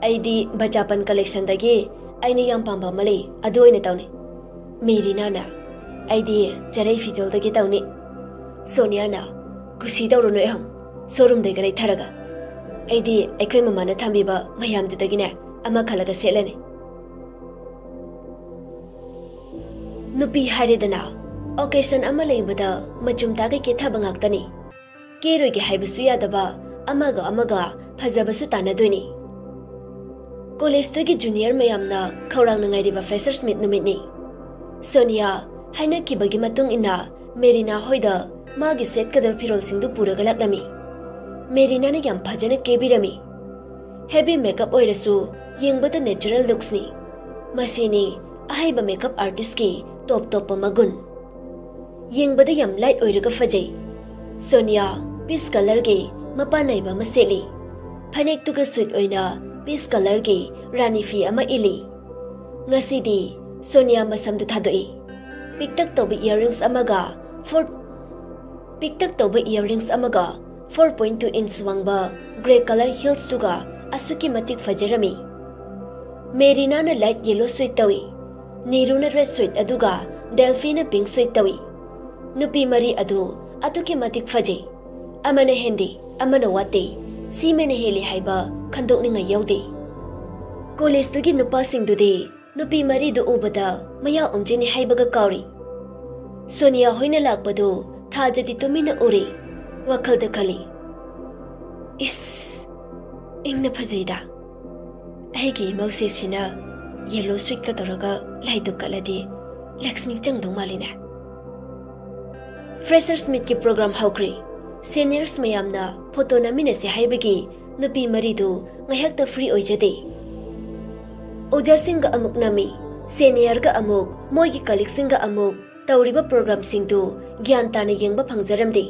"ꯑꯩꯗꯤ ꯕꯆꯥꯄꯟ ꯀꯂꯦꯛꯁꯟꯗꯒꯤ ꯑꯩꯅ ꯌꯥꯝ ꯄꯥꯝꯕ ꯑꯃ ꯂꯩ, ꯑꯗꯨ ꯑꯣꯏꯅ ꯇꯧꯅꯤ꯫" ꯃꯦꯔꯤꯅꯥꯅ, "ꯑꯩꯗꯤ ꯆꯔꯩ ꯐꯤꯖꯣꯜꯗꯒꯤ ꯇꯧꯅꯤ꯫" ꯁꯣꯅꯤꯌꯥꯅ, "ꯀꯨꯁꯤ ꯇꯧꯔꯨꯅꯨ ꯑꯦꯍꯝ, ꯁꯣꯔꯨꯝꯗꯒꯤ ꯂꯩꯊꯔꯒ꯫ ꯑꯩꯗꯤ ꯑꯩꯈꯣꯏ ꯃꯃꯥꯅ ꯊꯝꯕꯤꯕ ꯃꯌꯥꯝꯗꯨꯗꯒꯤꯅꯦ ꯑꯃ ꯈꯜꯂꯒ ꯁꯦꯠꯂꯅꯤ꯫" ꯅꯨꯄꯤ ꯍꯥꯏꯔꯦꯗꯅ, ꯑꯣꯀꯦꯁꯟ ꯑꯃ ꯂꯩꯕꯗ ꯃꯆꯨꯝ ꯇꯥꯒꯩ ꯀꯦꯊꯕ ꯉꯥꯛꯇꯅꯤ꯫ ꯀꯦꯔꯣꯏꯒꯦ ꯍꯥꯏꯕꯁꯨ ꯌꯥꯗꯕ, ꯑꯃꯒ ꯑꯃꯒ ꯐꯖꯕꯁꯨ ꯇꯥꯟꯅꯗꯣꯏꯅꯤ꯫ ꯀꯣꯂꯦꯖꯇꯨꯒꯤ ꯖꯨꯅꯤꯌꯔ ꯃꯌꯥꯝꯅ ꯈꯧꯔꯥꯡꯅ ꯉꯥꯏꯔꯤꯕ ꯐ꯭ꯔꯦꯁꯔꯁ ꯃꯤꯠ ꯅꯨꯃꯤꯠꯅꯤ꯫ ꯁꯣꯅꯤꯌꯥ ꯍꯥꯏꯅꯈꯤꯕꯒꯤ ꯃꯇꯨꯡ ꯏꯟꯅ ꯃꯦꯔꯤꯅꯥ ꯍꯣꯏꯗ ꯃꯥꯒꯤ ꯁꯦꯠꯀꯗꯕ ꯐꯤꯔꯣꯜꯁꯤꯡꯗꯨ ꯄꯨꯔꯒ ꯂꯥꯛꯂꯝꯃꯤ꯫ ꯃꯦꯔꯤꯅꯥꯅ ꯌꯥꯝ ꯐꯖꯅ ꯀꯦꯕꯤꯔꯝꯃꯤ꯫ ꯍꯦꯚꯤ ꯃꯦꯀꯞ ꯑꯣꯏꯔꯁꯨ ꯌꯦꯡꯕꯗ ꯅꯦꯆꯔꯦꯜ ꯂꯨꯛꯁꯅꯤ꯫ ꯃꯁꯤꯅꯤ ꯑꯍꯩꯕ ꯃꯦꯀꯞ ꯑꯥꯔꯇꯤꯁꯀꯤ ꯇꯣꯞ ꯇꯣꯞꯄ ꯃꯒꯨꯟ꯫ ꯌꯦꯡꯕꯗ ꯌꯥꯝ ꯂꯥꯏꯠ ꯑꯣꯏꯔꯒ ꯐꯖꯩ꯫ ꯁꯣꯅꯤꯌꯥ ꯄꯤꯁ ꯀꯂꯔꯒꯤ ꯃꯄꯥꯟ ꯅꯥꯏꯕ ꯑꯃ ꯁꯦꯠꯂꯤ꯫ ꯐꯅꯦꯛꯇꯨꯒ ꯁꯨꯠ ꯑꯣꯏꯅ ꯄꯤꯁ ꯀꯂꯔꯒꯤ ꯔꯥꯅꯤ ꯐꯤ ꯑꯃ ꯏꯜꯂꯤ꯫ ꯉꯁꯤꯗꯤ ꯁꯣꯅꯤꯌꯥ ꯃꯁꯝꯗꯨ ꯊꯥꯗꯣꯛꯏ꯫ ꯄꯤꯛꯇꯛ ꯇꯧꯕ ꯏꯌꯥꯔꯤꯡꯁ ꯑꯃꯒ ꯐꯣꯔ ꯄꯤꯛꯇꯛ ꯇꯧꯕ ꯏꯌꯥꯔꯤꯡꯁ ꯑꯃꯒ ꯐꯣꯔ ꯄꯣꯏꯟ ꯇꯨ ꯏꯟꯆ ꯋꯥꯡꯕ ꯒ꯭ꯔꯦ ꯀꯂꯔ ꯍꯤꯜꯁꯇꯨꯒ ꯑꯁꯨꯛꯀꯤ ꯃꯇꯤꯛ ꯐꯖꯔꯝꯃꯤ꯫ ꯃꯦꯔꯤꯅꯥꯅ ꯂꯥꯏꯠ ꯌꯦꯂꯣ ꯁꯨꯠ ꯇꯧꯏ, ꯅꯤꯔꯨꯅ ꯔꯦꯗ ꯁꯨꯠ ꯑꯗꯨꯒ ꯗꯦꯜꯐꯤꯅ ꯄꯤꯡ ꯁꯨꯠ ꯇꯧꯏ꯫ ꯅꯨꯄꯤ ꯃꯔꯤ ꯑꯗꯨ ꯑꯗꯨꯛꯀꯤ ꯃꯇꯤꯛ ꯐꯖꯩ꯫ ꯑꯃꯅ ꯍꯦꯟꯗꯦ, ꯑꯃꯅ ꯋꯥꯠꯇꯦ, ꯁꯤꯃꯅ ꯍꯦꯜꯂꯤ ꯍꯥꯏꯕ ꯈꯟꯗꯣꯛꯅꯤꯡꯉꯥꯏ ꯌꯥꯎꯗꯦ꯫ ꯀꯣꯂꯦꯖꯇꯨꯒꯤ ꯅꯨꯄꯥꯁꯤꯡꯗꯨꯗꯤ ꯅꯨꯄꯤ ꯃꯔꯤꯗꯨ ꯎꯕꯗ ꯃꯌꯥ ꯎꯝꯖꯤꯟꯅꯤ ꯍꯥꯏꯕꯒ ꯀꯥꯎꯔꯤ꯫ ꯁꯣꯅꯤꯌꯥ ꯍꯣꯏꯅ ꯂꯥꯛꯄꯗꯨ ꯊꯥꯖꯗꯤ ꯇꯨꯃꯤꯟꯅ ꯎꯔꯤ꯫ ꯋꯥꯈꯜꯗ ꯈꯜꯂꯤ, "ꯏꯁ, ꯏꯪꯅ ꯐꯖꯩꯗ꯫ ꯑꯩꯒꯤ ꯏꯃꯧꯁꯦꯁꯤꯅ ꯌꯦꯂꯣ ꯁꯨꯠꯀ ꯇꯧꯔꯒ ꯂꯥꯏꯗꯨꯛ ꯀꯠꯂꯗꯤ ꯂꯛꯁꯃꯤ ꯆꯪꯗꯧ ꯃꯥꯜꯂꯤꯅꯦ꯫" ꯐ꯭ꯔꯦꯁꯔꯁ ꯃꯤꯠꯀꯤ ꯄ꯭ꯔꯣꯒ꯭ꯔꯥꯝ ꯍꯧꯈ꯭ꯔꯦ꯫ ꯁꯦꯅꯤꯌꯔꯁ ꯃꯌꯥꯝꯅ ꯐꯣꯇꯣ ꯅꯝꯃꯤꯟꯅꯁꯦ ꯍꯥꯏꯕꯒꯤ ꯅꯨꯄꯤ ꯃꯔꯤꯗꯨ ꯉꯥꯏꯍꯥꯛꯇ ꯐ꯭ꯔꯤ ꯑꯣꯏꯖꯗꯦ꯫ ꯑꯣꯖꯥꯁꯤꯡꯒ ꯑꯃꯨꯛ ꯅꯝꯃꯤ, ꯁꯦꯅꯤꯌꯔꯒ ꯑꯃꯨꯛ, ꯃꯣꯏꯒꯤ ꯀꯂꯤꯛꯁꯤꯡꯒ ꯑꯃꯨꯛ꯫ ꯇꯧꯔꯤꯕ ꯄ꯭ꯔꯣꯒ꯭ꯔꯥꯝꯁꯤꯡꯗꯨ ꯒ꯭ꯌꯥꯟ ꯇꯥꯅ ꯌꯦꯡꯕ ꯐꯪꯖꯔꯝꯗꯦ꯫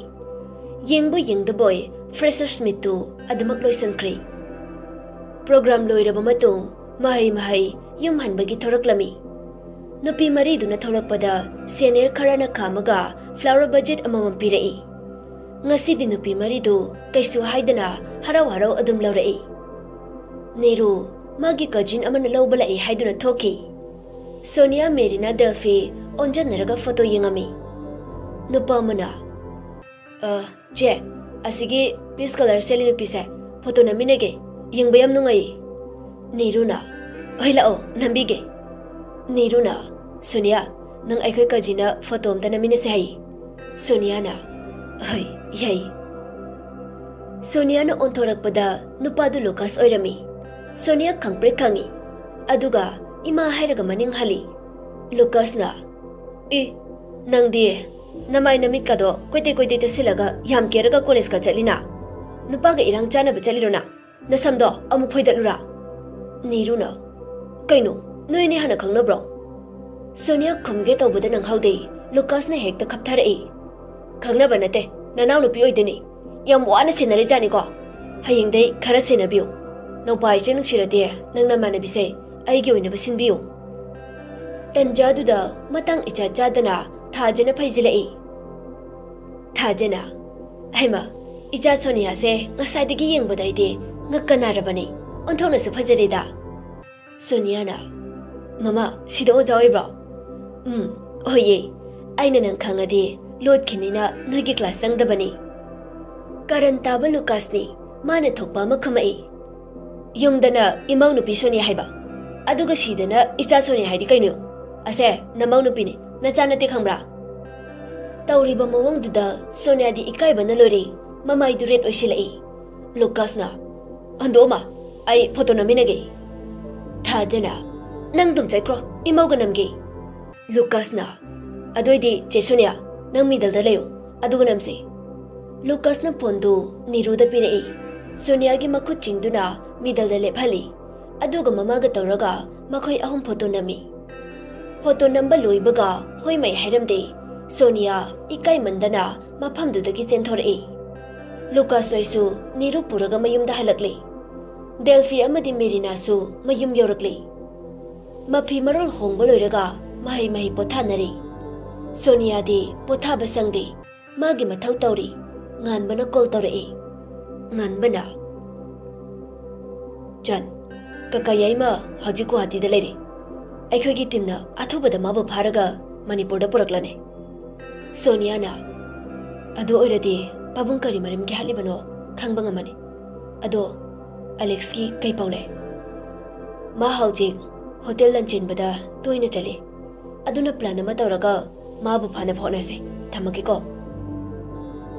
ꯌꯦꯡꯕ ꯌꯦꯡꯗꯕꯣꯏ ꯐ꯭ꯔꯦꯁꯔꯁ ꯃꯤꯠꯇꯨ ꯑꯗꯨꯃꯛ ꯂꯣꯏꯁꯤꯟꯈ꯭ꯔꯦ꯫ ꯄ꯭ꯔꯣꯒ꯭ꯔꯥꯝ ꯂꯣꯏꯔꯕ ꯃꯇꯨꯡ ꯃꯍꯩ ꯃꯍꯩ ꯌꯨꯝ ꯍꯟꯕꯒꯤ ꯊꯣꯔꯛꯂꯝꯃꯤ꯫ ꯅꯨꯄꯤ ꯃꯔꯤꯗꯨꯅ ꯊꯣꯛꯂꯛꯄꯗ senior ꯈꯔꯅ ꯈꯥꯝꯃꯒ flower basket ꯑꯃꯃꯝ ꯄꯤꯔꯛꯏ꯫ ꯉꯁꯤꯗꯤ ꯅꯨꯄꯤ ꯃꯔꯤꯗꯨ ꯀꯩꯁꯨ ꯍꯥꯏꯗꯅ ꯍꯔꯥꯎ ꯍꯔꯥꯎ ꯑꯗꯨꯝ ꯂꯧꯔꯛꯏ꯫ ꯅꯤꯔꯨ ꯃꯥꯒꯤ cousin ꯑꯃꯅ ꯂꯧꯕ ꯂꯥꯛꯏ ꯍꯥꯏꯗꯨꯅ ꯊꯣꯛꯈꯤ꯫ ꯁꯣꯅꯤꯌꯥ, ꯃꯦꯔꯤꯅꯥ, ꯗꯦꯜꯐꯤ ꯑꯣꯟꯖꯟꯅꯔꯒ photo ꯌꯦꯡꯉꯝꯃꯤ꯫ ꯅꯨꯄꯥ ꯑꯃꯅ, "ꯑ, ꯆꯦ, ꯑꯁꯤꯒꯤ peach colour ꯁꯦꯠꯂꯤ ꯅꯨꯄꯤꯁꯦ photo ꯅꯝꯃꯤꯟꯅꯒꯦ, ꯌꯦꯡꯕ ꯌꯥꯝ ꯅꯨꯡꯉꯥꯏꯌꯦ꯫" ꯅꯤꯔꯨꯅ, "ꯍꯣꯏ, ꯂꯥꯛꯑꯣ, ꯅꯝꯕꯤꯒꯦ꯫" ꯅꯤꯔꯨꯅ, "ꯁꯣꯅꯤꯌꯥ, ꯅꯪ ꯑꯩꯈꯣꯏ cousinꯅ photo ꯑꯝꯇ ꯅꯝꯃꯤꯟꯅꯁꯦ ꯍꯥꯏꯌꯦ꯫" ꯁꯣꯅꯤꯌꯥꯅ, "ꯍꯣꯏ, ꯌꯥꯏ꯫" ꯁꯣꯅꯤꯌꯥꯅ ꯑꯣꯟꯊꯣꯔꯛꯄꯗ ꯅꯨꯄꯥꯗꯨ ꯂꯨꯀꯥꯁ ꯑꯣꯏꯔꯝꯃꯤ꯫ ꯁꯣꯅꯤꯌꯥ ꯈꯪꯄ꯭ꯔꯦꯛ ꯈꯪꯉꯤ꯫ ꯑꯗꯨꯒ ꯏꯃꯥ ꯍꯥꯏꯔꯒ ꯃꯅꯤꯡ ꯍꯜꯂꯤ꯫ ꯂꯨꯀꯥꯁꯅ, "ꯏ, ꯅꯪꯗꯤ ꯅꯃꯥꯏ ꯅꯃꯤꯠꯀꯗꯣ ꯀꯣꯏꯇꯩ ꯀꯣꯏꯇꯩ ꯇꯩꯁꯤꯜꯂꯒ ꯌꯥꯝ ꯀꯦꯔꯒ ꯀꯣꯂꯦꯖꯀ ꯆꯠꯂꯤꯅ? ꯅꯨꯄꯥꯒ ꯏꯔꯥꯡ ꯆꯥꯅꯕ ꯆꯠꯂꯤꯔꯣ ꯅꯪ? ꯅꯁꯝꯗꯣ ꯑꯃꯨꯛ ꯐꯣꯏꯗꯠꯂꯨꯔꯥ?" ꯅꯤꯔꯨꯅ, "ꯀꯩꯅꯣ, ꯅꯣꯏ ꯑꯅꯤ ꯍꯥꯟꯅ ꯈꯪꯅꯕ꯭ꯔꯣ?" ꯁꯣꯅꯤꯌꯥ ꯈꯨꯝꯒꯦ ꯇꯧꯕꯗ ꯅꯪꯍꯧꯗꯦ꯫ ꯂꯨꯀꯥꯁꯅ ꯍꯦꯛꯇ ꯈꯞꯊꯔꯛꯏ꯫ "ꯈꯪꯅꯕ ꯅꯠꯇꯦ, ꯅꯅꯥꯎꯅꯨꯄꯤ ꯑꯣꯏꯗꯣꯏꯅꯤ꯫ ꯌꯥꯝ ꯋꯥꯅ ꯁꯦꯟꯅꯔꯤꯖꯥꯠꯅꯤꯀꯣ꯫ ꯍꯌꯦꯡꯗꯩ ꯈꯔ ꯁꯦꯟꯅꯕꯤꯌꯨ꯫ ꯅꯧꯄꯥ ꯏꯆꯦ ꯅꯨꯡꯁꯤꯔꯗꯤ ꯅꯪ ꯅꯃꯥꯟꯅꯕꯤꯁꯦ ꯑꯩꯒꯤ ꯑꯣꯏꯅꯕ ꯁꯤꯟꯕꯤꯌꯨ꯫" ꯇꯟꯖꯥꯗꯨꯗ ꯃꯇꯥꯡ ꯏꯆꯥ ꯆꯥꯗꯅ ꯊꯥꯖꯅ ꯐꯩꯖꯤꯜꯂꯛꯏ꯫ ꯊꯥꯖꯅ, "ꯍꯩꯃ, ꯏꯆꯥ ꯁꯣꯅꯤꯌꯥꯁꯦ ꯉꯁꯥꯏꯗꯒꯤ ꯌꯦꯡꯕꯗ ꯑꯩꯗꯤ ꯉꯛꯀ ꯅꯥꯔꯕꯅꯤ꯫ ꯑꯣꯟꯊꯣꯛꯅꯁꯨ ꯐꯖꯔꯦꯗ꯫" ꯁꯣꯅꯤꯌꯥꯅ, "ꯃꯃꯥ, ꯁꯤꯗ ꯑꯣꯖꯥ ꯑꯣꯏꯕ꯭ꯔꯣ?" "ꯎꯝ, ꯑꯣꯏꯌꯦ꯫ ꯑꯩꯅ ꯅꯪ ꯈꯪꯉꯗꯤ ꯂꯣꯠꯈꯤꯅꯤꯅ ꯅꯣꯏꯒꯤ class ꯆꯪꯗꯕꯅꯤ꯫" ꯀꯔꯟ ꯇꯥꯕ ꯂꯨꯀꯥꯁꯅꯤ꯫ ꯃꯥꯅ ꯊꯣꯛꯄ ꯑꯃ ꯈꯨꯝꯃꯛꯏ꯫ "ꯌꯨꯝꯗꯅ ꯏꯃꯧ ꯅꯨꯄꯤ ꯁꯣꯅꯤꯌꯥ ꯍꯥꯏꯕ, ꯑꯗꯨꯒ ꯁꯤꯗꯅ ꯏꯆꯥ ꯁꯣꯅꯤꯌꯥ ꯍꯥꯏꯗꯤ ꯀꯩꯅꯣ? ꯑꯁꯦ ꯅꯃꯧ ꯅꯨꯄꯤꯅꯤ, ꯅꯆꯥ ꯅꯠꯇꯦ ꯈꯪꯕ꯭ꯔꯥ?" ꯇꯧꯔꯤꯕ ꯃꯑꯣꯡꯗꯨꯗ ꯁꯣꯅꯤꯌꯥꯗꯤ ꯏꯀꯥꯏꯕꯅ ꯂꯣꯏꯔꯦ꯫ ꯃꯃꯥꯏꯗꯨ red ꯑꯣꯏꯁꯤꯜꯂꯛꯏ꯫ ꯂꯨꯀꯥꯁꯅ, "ꯍꯟꯗꯣꯛꯑꯝꯃ, ꯑꯩ photo ꯅꯝꯃꯤꯟꯅꯒꯦ꯫" ꯊꯥꯖꯅ, "ꯅꯪ ꯑꯗꯨꯝ ꯆꯠꯈ꯭ꯔꯣ, ꯏꯃꯧꯒ ꯅꯝꯒꯦ꯫" ꯂꯨꯀꯥꯁꯅ, "ꯑꯗꯨꯑꯣꯏꯗꯤ ꯆꯦ ꯁꯣꯅꯤꯌꯥ, ꯅꯪ middleꯗ ꯂꯩꯌꯨ, ꯑꯗꯨꯒ ꯅꯝꯁꯤ꯫" ꯂꯨꯀꯥꯁꯅ phoneꯗꯨ ꯅꯤꯔꯨꯗ ꯄꯤꯔꯛꯏ꯫ ꯁꯣꯅꯤꯌꯥꯒꯤ ꯃꯈꯨꯠ ꯆꯤꯡꯗꯨꯅ middleꯗ ꯂꯦꯞꯍꯜꯂꯤ꯫ ꯑꯗꯨꯒ ꯃꯃꯥꯒ ꯇꯧꯔꯒ ꯃꯈꯣꯏ ꯑꯍꯨꯝ photo ꯅꯝꯃꯤ꯫ Photo ꯅꯝꯕ ꯂꯣꯏꯕꯒ ꯍꯣꯏꯃꯩ ꯍꯥꯏꯔꯝꯗꯦ꯫ ꯁꯣꯅꯤꯌꯥ ꯏꯀꯥꯏꯃꯟꯗꯅ ꯃꯐꯝꯗꯨꯗꯒꯤ ꯆꯦꯟꯊꯣꯔꯛꯏ꯫ ꯂꯨꯀꯥꯁ ꯍꯣꯏꯁꯨ ꯅꯤꯔꯨ ꯄꯨꯔꯒ ꯃꯌꯨꯝꯗ ꯍꯜꯂꯛꯂꯦ꯫ ꯗꯦꯜꯐꯤ ꯑꯃꯗꯤ ꯃꯦꯔꯤꯅꯥꯁꯨ ꯃꯌꯨꯝ ꯌꯧꯔꯛꯂꯦ꯫ ꯃꯐꯤ ꯃꯔꯣꯜ ꯍꯣꯡꯕ ꯂꯣꯏꯔꯒ ꯃꯍꯩ ꯃꯍꯩ ꯄꯣꯊꯥꯅꯔꯤ꯫ ꯁꯣꯅꯤꯌꯥꯗꯤ ꯄꯣꯊꯥꯕ ꯁꯪꯗꯦ꯫ ꯃꯥꯒꯤ ꯃꯊꯧ ꯇꯧꯔꯤ꯫ ꯉꯥꯟꯕꯅ ꯀꯣꯜ ꯇꯧꯔꯛꯏ꯫ ꯉꯥꯟꯕꯅ, "ꯆꯟ, ꯀꯀꯥ ꯌꯥꯏꯃ ꯍꯧꯖꯤꯛ ꯒꯨꯋꯥꯍꯥꯇꯤꯗ ꯂꯩꯔꯤ꯫ ꯑꯩꯈꯣꯏꯒꯤ ꯇꯤꯝꯅ ꯑꯊꯨꯕꯗ ꯃꯥꯕꯨ ꯐꯥꯔꯒ ꯃꯅꯤꯄꯨꯔꯗ ꯄꯨꯔꯛꯂꯅꯤ꯫" ꯁꯣꯅꯤꯌꯥꯅ, "ꯑꯗꯨ ꯑꯣꯏꯔꯗꯤ ꯄꯥꯕꯨꯡ ꯀꯔꯤ ꯃꯔꯝꯒꯤ ꯍꯥꯠꯂꯤꯕꯅꯣ ꯈꯪꯕ ꯉꯝꯃꯅꯤ꯫ ꯑꯗꯣ ꯑꯂꯦꯛꯁꯀꯤ ꯀꯩ ꯄꯥꯎ ꯂꯩ?" "ꯃꯥ ꯍꯧꯖꯤꯛ ꯍꯣꯇꯦꯜ ꯂꯟꯆꯦꯟꯕꯗ ꯇꯣꯏꯅ ꯆꯠꯂꯤ꯫ ꯑꯗꯨꯅ ꯄ꯭ꯂꯥꯟ ꯑꯃ ꯇꯧꯔꯒ ꯃꯥꯕꯨ ꯐꯥꯅꯕ ꯍꯣꯠꯅꯁꯦ꯫ ꯊꯝꯃꯒꯦꯀꯣ꯫"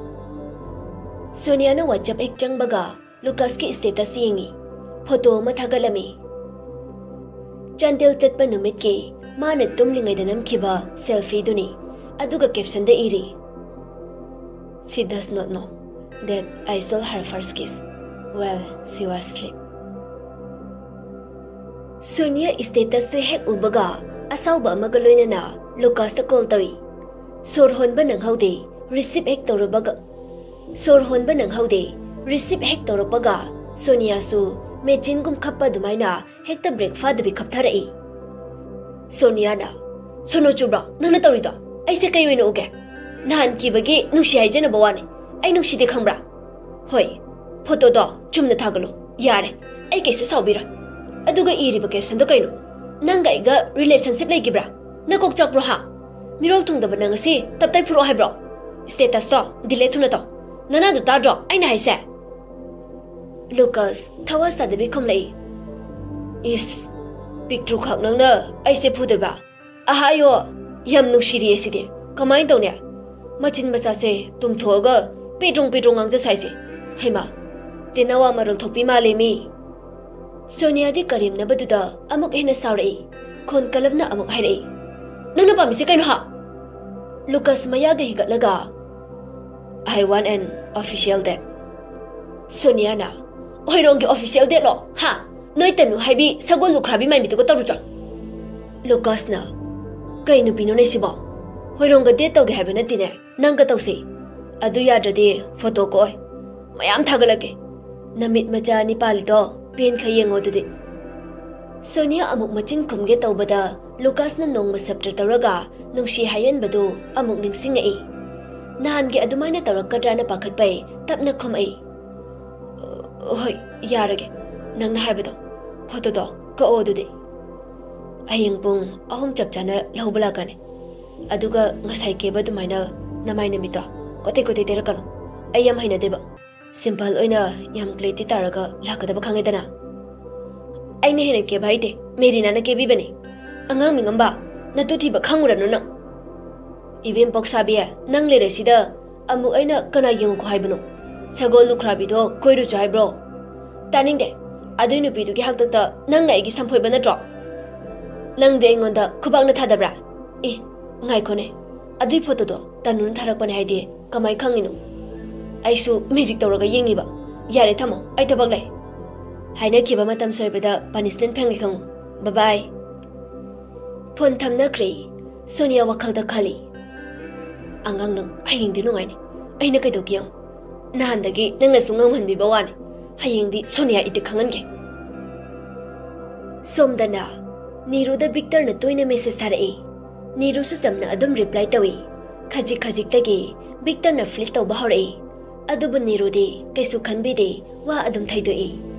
ꯁꯣꯅꯤꯌꯥꯅ WhatsApp ꯍꯦꯛ ꯆꯪꯕꯒ ꯂꯨꯀꯥꯁꯀꯤ ꯁ꯭ꯇꯦꯇꯁ ꯌꯦꯡꯉꯤ꯫ ꯐꯣꯇꯣ ꯑꯃ ꯊꯥꯒꯠꯂꯝꯃꯤ꯫ ꯆꯥꯟꯗꯦꯜ ꯆꯠꯄ ꯅꯨꯃꯤꯠꯀꯤ ꯃꯥꯅ ꯇꯨꯝꯂꯤꯉꯩꯗ ꯅꯝꯈꯤꯕ ꯁꯦꯜꯐꯤꯗꯨꯅꯤ꯫ ꯑꯗꯨꯒ ꯀꯦꯞꯁꯟꯗ ꯏꯔꯤ, "She does not know that I stole her first kiss while she was asleep." Sonia ꯁ꯭ꯇꯦꯇꯁꯇꯨ ꯍꯦꯛ ꯎꯕꯒ ꯑꯁꯥꯎꯕ ꯑꯃꯒ ꯂꯣꯏꯅꯅ ꯂꯨꯀꯥꯁꯇ ꯀꯣꯜ ꯇꯧꯏ꯫ ꯁꯣꯔ ꯍꯣꯟꯕ ꯅꯪꯍꯧꯗꯦ꯫ ꯔꯤꯁꯤꯞ ꯍꯦꯛ ꯇꯧꯔꯕꯒ, ꯁꯣꯔ ꯍꯣꯟꯕ ꯅꯪꯍꯧꯗꯦ꯫ ꯔꯤꯁꯤꯞ ꯍꯦꯛ ꯇꯧꯔꯛꯄꯒ ꯁꯣꯅꯤꯌꯥꯁꯨ ꯃꯦꯆꯤꯟꯒꯨꯝ ꯈꯞꯄ ꯑꯗꯨꯃꯥꯏꯅ ꯍꯦꯛꯇ ꯕ꯭ꯔꯦꯛ ꯐꯥꯗꯕꯤ ꯈꯞꯊꯔꯛꯏ꯫ ꯁꯣꯅꯤꯌꯥꯅ, "ꯁꯣꯅꯣ ꯆꯨꯕ꯭ꯔꯣ ꯅꯪꯅ ꯇꯧꯔꯤꯗꯣ? ꯑꯩꯁꯦ ꯀꯩ ꯑꯣꯏꯅ ꯎꯒꯦ? ꯅꯍꯥꯟ ꯀꯤꯕꯒꯤ ꯅꯨꯡꯁꯤ ꯍꯥꯏꯖꯅꯕ ꯋꯥꯅꯤ꯫ ꯑꯩ ꯅꯨꯡꯁꯤꯗꯦ ꯈꯪꯕ꯭ꯔꯥ? ꯍꯣꯏ, ꯐꯣꯇꯣꯗꯣ ꯆꯨꯝꯅ ꯊꯥꯒꯠꯂꯣ꯫ ꯌꯥꯔꯦ, ꯑꯩ ꯀꯩꯁꯨ ꯁꯥꯎꯕꯤꯔꯣꯏ꯫ ꯑꯗꯨꯒ ꯏꯔꯤꯕ ꯀꯦꯞꯁꯟꯗꯣ ꯀꯩꯅꯣ? ꯅꯪꯒ ꯑꯩꯒ ꯔꯤꯂꯦꯁꯟꯁꯤꯞ ꯂꯩꯈꯤꯕ꯭ꯔꯥ? ꯅꯀꯣꯛ ꯆꯥꯛꯄ꯭ꯔꯣ ꯍꯥ? ꯃꯤꯔꯣꯜ ꯊꯨꯡꯗꯕ ꯅꯪ ꯑꯁꯤ ꯇꯞꯇꯥꯏ ꯐꯨꯔꯛꯑꯣ ꯍꯥꯏꯕ꯭ꯔꯣ? ꯁ꯭ꯇꯦꯇꯁꯇꯣ ꯗꯤꯂꯦꯠ ꯊꯨꯅ ꯇꯧ꯫ ꯅꯅꯥꯗꯣ ꯇꯥꯗ꯭ꯔꯣ ꯑꯩꯅ ꯍꯥꯏꯁꯦ?" ꯂꯨꯀꯥꯁ ꯊꯋꯥ ꯁꯥꯗꯕꯤ ꯈꯨꯝꯂꯛꯏ꯫ "ꯏꯁ, ꯄꯤꯛꯇ꯭ꯔꯨ ꯈꯛ ꯅꯪꯅ ꯑꯩꯁꯦ ꯐꯨꯗꯣꯏꯕ? ꯑꯍꯥꯌꯣ, ꯌꯥꯝ ꯅꯨꯡꯁꯤꯔꯤꯌꯦ ꯁꯤꯗꯤ꯫ ꯀꯃꯥꯏꯅ ꯇꯧꯅꯤ? ꯃꯆꯤꯟ ꯃꯆꯥꯁꯦ ꯇꯨꯝꯊꯣꯛꯑꯒ ꯄꯤꯗ꯭ꯔꯨꯡ ꯄꯤꯗ꯭ꯔꯨꯡ ꯉꯥꯡꯖ ꯁꯥꯏꯁꯦ꯫ ꯍꯩꯃꯥ, ꯇꯦꯅꯋꯥ ꯃꯔꯣꯜ ꯊꯣꯛꯄꯤ ꯃꯥꯜꯂꯦ ꯃꯤ꯫" ꯁꯣꯅꯤꯌꯥꯗꯤ ꯀꯔꯦꯝꯅꯕꯗꯨꯗ ꯑꯃꯨꯛ ꯍꯦꯟꯅ ꯁꯥꯎꯔꯛꯏ꯫ ꯈꯣꯟ ꯀꯜꯂꯞꯅ ꯑꯃꯨꯛ ꯍꯥꯏꯔꯛꯏ, "ꯅꯪꯅ ꯄꯥꯝꯃꯤꯁꯦ ꯀꯩꯅꯣ ꯍꯥ?" ꯂꯨꯀꯥꯁ ꯃꯌꯥꯒ ꯍꯤꯒꯠꯂꯒ, "I want an official date." ꯁꯣꯅꯤꯌꯥꯅ, "ꯍꯣꯏꯔꯣꯡꯒꯤ ꯑꯣꯐꯤꯁꯤꯌꯦꯜ ꯗꯦꯠꯂꯣ ꯍꯥ? ꯅꯣꯏ ꯇꯅꯨ ꯍꯥꯏꯕꯤ ꯁꯒꯣꯜ ꯂꯨꯈ꯭ꯔꯥꯕꯤ ꯃꯥꯏꯃꯤꯠꯇꯨꯒ ꯇꯧꯔꯨꯆꯣ꯫" ꯂꯨꯀꯥꯁꯅ, "ꯀꯩ ꯅꯨꯄꯤꯅꯣꯅꯦ ꯁꯤꯕꯣ? ꯍꯣꯏꯔꯣꯡꯒ ꯗꯦꯠ ꯇꯧꯒꯦ ꯍꯥꯏꯕ ꯅꯠꯇꯦꯅꯦ, ꯅꯪꯒ ꯇꯧꯁꯤ꯫ ꯑꯗꯨ ꯌꯥꯗ꯭ꯔꯗꯤ ꯐꯣꯇꯣ ꯀꯛꯑꯣꯏ꯫ ꯃꯌꯥꯝ ꯊꯥꯒꯠꯂꯛꯀꯦ꯫ ꯅꯃꯤꯠ ꯃꯆꯥ ꯑꯅꯤ ꯄꯥꯜꯂꯤꯗꯣ ꯄꯦꯟꯈꯩ ꯌꯦꯡꯉꯣ ꯑꯗꯨꯗꯤ꯫" ꯁꯣꯅꯤꯌꯥ ꯑꯃꯨꯛ ꯃꯆꯤꯟ ꯈꯨꯝꯒꯦ ꯇꯧꯕꯗ ꯂꯨꯀꯥꯁꯅ ꯅꯣꯡꯃ ꯁꯞꯇ꯭ꯔ ꯇꯧꯔꯒ ꯅꯨꯡꯁꯤ ꯍꯥꯏꯍꯟꯕꯗꯨ ꯑꯃꯨꯛ ꯅꯤꯡꯁꯤꯡꯉꯛꯏ꯫ ꯅꯍꯥꯟꯒꯤ ꯑꯗꯨꯃꯥꯏꯅ ꯇꯧꯔꯛꯀꯗ꯭ꯔꯥꯅ ꯄꯥꯈꯠꯄꯩ ꯇꯞꯅ ꯈꯨꯝꯃꯛꯏ, "ꯍꯣꯏ, ꯌꯥꯔꯒꯦ꯫ ꯅꯪꯅ ꯍꯥꯏꯕꯗꯣ, ꯐꯣꯇꯣꯗꯣ ꯀꯛꯑꯣ ꯑꯗꯨꯗꯤ꯫ ꯍꯌꯦꯡ ꯄꯨꯡ ꯑꯍꯨꯝ ꯆꯞ ꯆꯥꯅ ꯂꯧꯕ ꯂꯥꯛꯀꯅꯤ꯫ ꯑꯗꯨꯒ ꯉꯁꯥꯏ ꯀꯦꯕ ꯑꯗꯨꯃꯥꯏꯅ ꯅꯃꯥꯏ ꯅꯃꯤꯠꯇꯣ ꯀꯣꯇꯩ ꯀꯣꯇꯩ ꯇꯩꯔꯛꯀꯅꯨ꯫ ꯑꯩ ꯌꯥꯝ ꯍꯩꯅꯗꯦꯕ꯫ ꯁꯤꯝꯄꯜ ꯑꯣꯏꯅ ꯌꯥꯝ ꯀ꯭ꯂꯦꯇꯤ ꯇꯥꯔꯒ ꯂꯥꯛꯀꯗꯕ ꯈꯪꯉꯦꯗꯅ꯫ ꯑꯩꯅ ꯍꯦꯟꯅ ꯀꯦꯕ ꯍꯩꯇꯦ, ꯃꯦꯔꯤꯅꯥꯅ ꯀꯦꯕꯤꯕꯅꯦ꯫ ꯑꯉꯥꯡ ꯃꯤꯉꯝꯕ, ꯅꯇꯨ ꯊꯤꯕ ꯈꯪꯉꯨꯔꯅꯨ ꯅꯪ꯫ ꯏꯕꯦꯝ ꯄꯣꯛꯁꯥꯕꯤ, ꯅꯪ ꯂꯩꯔꯁꯤꯗ ꯑꯃꯨꯛ ꯑꯩꯅ ꯀꯅꯥ ꯌꯦꯡꯉꯨꯀꯣ ꯍꯥꯏꯕꯅꯣ? ꯁꯒꯣꯜ ꯂꯨꯈ꯭ꯔꯥꯕꯤꯗꯣ ꯀꯣꯏꯔꯨꯆꯣ ꯍꯥꯏꯕ꯭ꯔꯣ? ꯇꯥꯅꯤꯡꯗꯦ꯫ ꯑꯗꯨꯏ ꯅꯨꯄꯤꯗꯨꯒꯤ ꯍꯥꯛꯇꯛꯇ ꯅꯪꯅ ꯑꯩꯒꯤ ꯁꯝꯐꯣꯏꯕ ꯅꯠꯇ꯭ꯔꯣ? ꯅꯪꯗꯤ ꯑꯩꯉꯣꯟꯗ ꯈꯨꯕꯥꯛꯅ ꯊꯥꯗꯕ꯭ꯔꯥ? ꯑꯦ, ꯉꯥꯏꯈꯣꯅꯦ꯫ ꯑꯗꯨꯏ ꯐꯣꯇꯣꯗꯣ ꯇꯅꯨꯅ ꯊꯥꯔꯛꯄꯅꯦ ꯍꯥꯏꯗꯤ ꯀꯃꯥꯏ ꯈꯪꯉꯤꯅꯣ? ꯑꯩꯁꯨ ꯃꯦꯖꯤꯛ ꯇꯧꯔꯒ ꯌꯦꯡꯉꯤꯕ꯫ ꯌꯥꯔꯦ, ꯊꯝꯃꯣ, ꯑꯩ ꯊꯕꯛ ꯂꯩ꯫ ꯍꯥꯏꯅꯈꯤꯕ ꯃꯇꯝ ꯁꯣꯏꯕꯗ ꯄꯅꯤꯁꯃꯦꯟ ꯐꯪꯉꯦ ꯈꯪꯉꯨ꯫ ꯕꯕꯥꯏ꯫ ꯐꯣꯟ ꯊꯝꯅꯈ꯭ꯔꯦ꯫ ꯁꯣꯅꯤꯌꯥ ꯋꯥꯈꯜꯗ ꯈꯜꯂꯤ, "ꯑꯉꯥꯡ ꯅꯪ ꯍꯌꯦꯡꯗꯤ ꯅꯨꯡꯉꯥꯏꯅꯤ꯫ ꯑꯩꯅ ꯀꯩꯗꯧꯒꯦ ꯌꯦꯡꯉꯨ꯫ ꯅꯍꯥꯟꯗꯒꯤ ꯅꯪꯅ ꯁꯨꯝ ꯉꯝꯍꯟꯕꯤꯕ ꯋꯥꯅꯤ꯫ ꯍꯌꯦꯡꯗꯤ ꯁꯣꯅꯤꯌꯥ ꯏꯇꯤꯛ ꯈꯪꯍꯟꯒꯦ꯫" ꯁꯣꯝꯗꯅ ꯅꯤꯔꯨꯗ ꯕꯤꯛꯇꯔꯅ ꯇꯣꯏꯅ ꯃꯦꯁꯦꯖ ꯊꯥꯔꯛꯏ꯫ ꯅꯤꯔꯨꯁꯨ ꯆꯝꯅ ꯑꯗꯨꯝ ꯔꯤꯄ꯭ꯂꯥꯏ ꯇꯧꯏ꯫ ꯈꯖꯤꯛ ꯈꯖꯤꯛꯇꯒꯤ ꯕꯤꯛꯇꯔꯅ ꯐ꯭ꯂꯤꯠ ꯇꯧꯕ ꯍꯧꯔꯛꯏ꯫ ꯑꯗꯨꯕꯨ ꯅꯤꯔꯨꯗꯤ ꯀꯩꯁꯨ ꯈꯟꯕꯤꯗꯦ, ꯋꯥ ꯑꯗꯨꯝ ꯊꯩꯗꯣꯛꯏ꯫